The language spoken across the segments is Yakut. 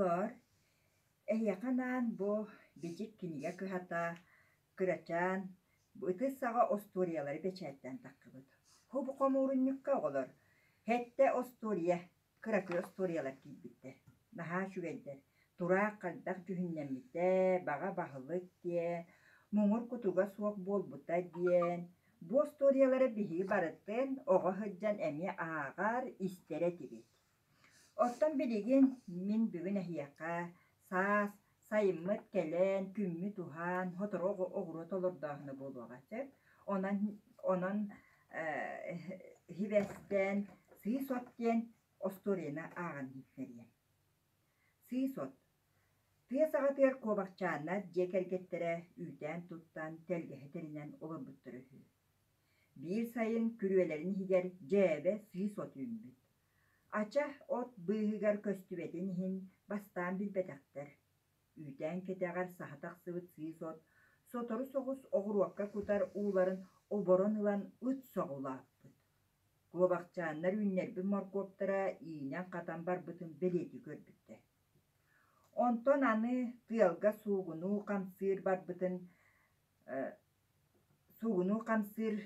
Оҕолоор, эһиэхэ анаан бу Бичик кинигэ кыһата кырачаан ытыс саҕа остуоруйалары бэчээттээн таххыбыт. Бу хомуурунньукка оҕолор сэттэ остуоруйа, кыракый остуоруйалар киирбиттэр. Наһаа үчүгэйдэр. Тураах хайдах дьүһүннэммитэ, баҕа баһылык диэн, муҥур кутуга суох буолбута диэн. Бу остуоруйалары биһиги барытын оҕо сылдьан эмиэ ааҕар, истэр этибит. Оттон билигин мин бүгүн эһиэхэ саас, сайыммыт кэлэн, күммүт уһаан, сотору оҕуруот олордооһуна буолуоҕа сөп. Онон онон сибээстээн сыыс от диэн остуоруйаны ааҕан иһитинэриэм. Сыыс от. Тыа саҕатыгар куобахчааннар дьиэ кэргэттэрэ үүтээн туттан, тэлгэһэ тэринэн олорбуттара үһү. Биир сайын күрүөлэрин иһигэр дьээбэ сыыс от үүммүт. Ача от быыһыгар көстүбэтин иһин бастаан билбэтэхтэр. Үүтээн кэтэҕэр саһа тахсыбыт сыыс от сотору соҕус оҕуруокка кутар ууларын оборон ылан ыт соҕулааппыт. Куобахчааннар үүннэрбит моркуоптара иинэн-хатан барбытын бэлиэтии көрбүттэр. Онтон аны тыалга суугунуу хамсыыр барбытын Суугунуу хамсыыр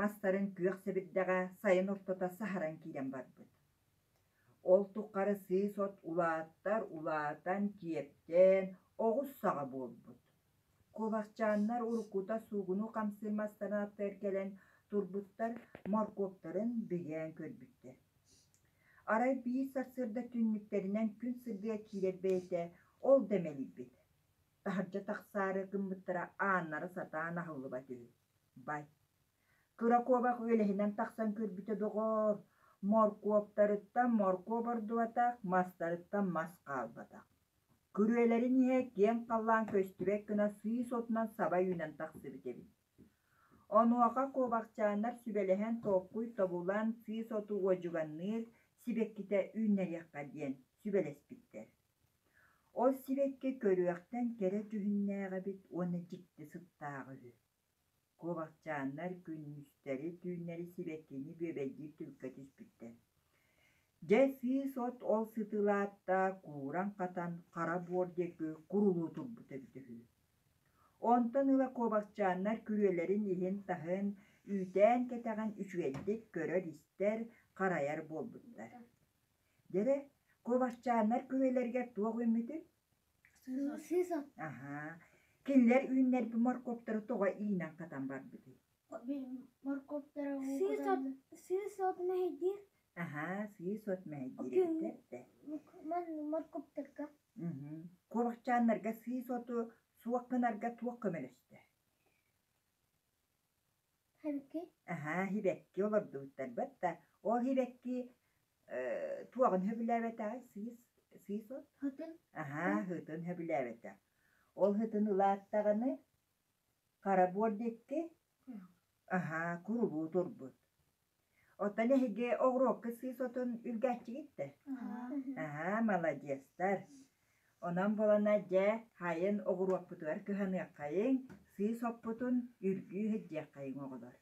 мастарын күөх сэбирдэҕэ сайын ортото саһаран киирэн барбыт. Ол тухары сыыс от улааттар улаатан, киэптээн, оҕус саҕа буолбут. Куобахчааннар уруккута суугунуу хамсыыр мастарын аттыгар кэлэн турбуттар, моркуоптарын бигээн көрбүттэр. Арай биир сарсыарда түннүктэринэн күн сырдыга киирэр бэйэтэ ол да мэлийбит. Таһырдьа тахсаары гыммыттара ааннара сатаан аһыллыбат үһү. Бай, кыра куобах үөлэһинэн тахсан көрбүтэ доҕоор, моркуоптарыттан моркуоп ордубатах, мастарыттан мас хаалбатах. Күрүөлэрин иһэ киэҥ халлаан көстүбэт гына сыыс отунан саба үүнэн тахсыбыт эбит. Онуоха куобахчааннар сүбэлэһэн толкуй тобулан сыыс оту уодьуганныыр сибэккитэ үүннэриэххэ диэн сүбэлэспиттэр. Ол сибэкки көрүөхтэн кэрэ дьүһүннээх эбит уонна дьикти сыттаах үһү. Куобахчааннар күнүстэри-түүннэри сибэккини бүөбэйдиир түбүккэ түспүттэр. Дьэ сыыс от ол сытылаатта кууран-хатан хара буор диэки курулуу турбут эбитэ үһү. Онтон ыла куобахчааннар күрүөлэрин иһин-таһын, үүтээн кэтэҕин үчүгэйдик көрөр-истэр, харайар буолбуттар. Дьэрэ, куобахчааннар күрүөлэригэр туох үүммүтүй? Сыыс от. Аһаа. Кинилэр үүннэрбит моркуоптары тоҕо иинэн-хатан барбытый? Моркуоптара Сыыс от, сыыс от мэһэйдиир. Аһаа, сыыс от мэһэйдиир эбитэ. Моркуоптарга. Куобахчааннарга сыыс оту суох гынарга туох көмөлөстө? Хибэкки. Аһаа, хибэкки олордубуттар да, ол хибэкки туоҕун сөбүлээбэтэҕий сыыс сыыс от? Һытын. Аһаа, һытын сөбүлээбэтэх. Ол һытын улааттаҕына хара буор диэки аһаа, курулуу турбут. Оттон эһиги оҕуруокка сыыс отун үргээччигит да? Аһаа, маладьыастар. Онон буолана дьэ, хайын оҕуруоппутугар кыһаныаххайыҥ, сыыс оппутун үргүү сылдьыаххайыҥ оҕолор.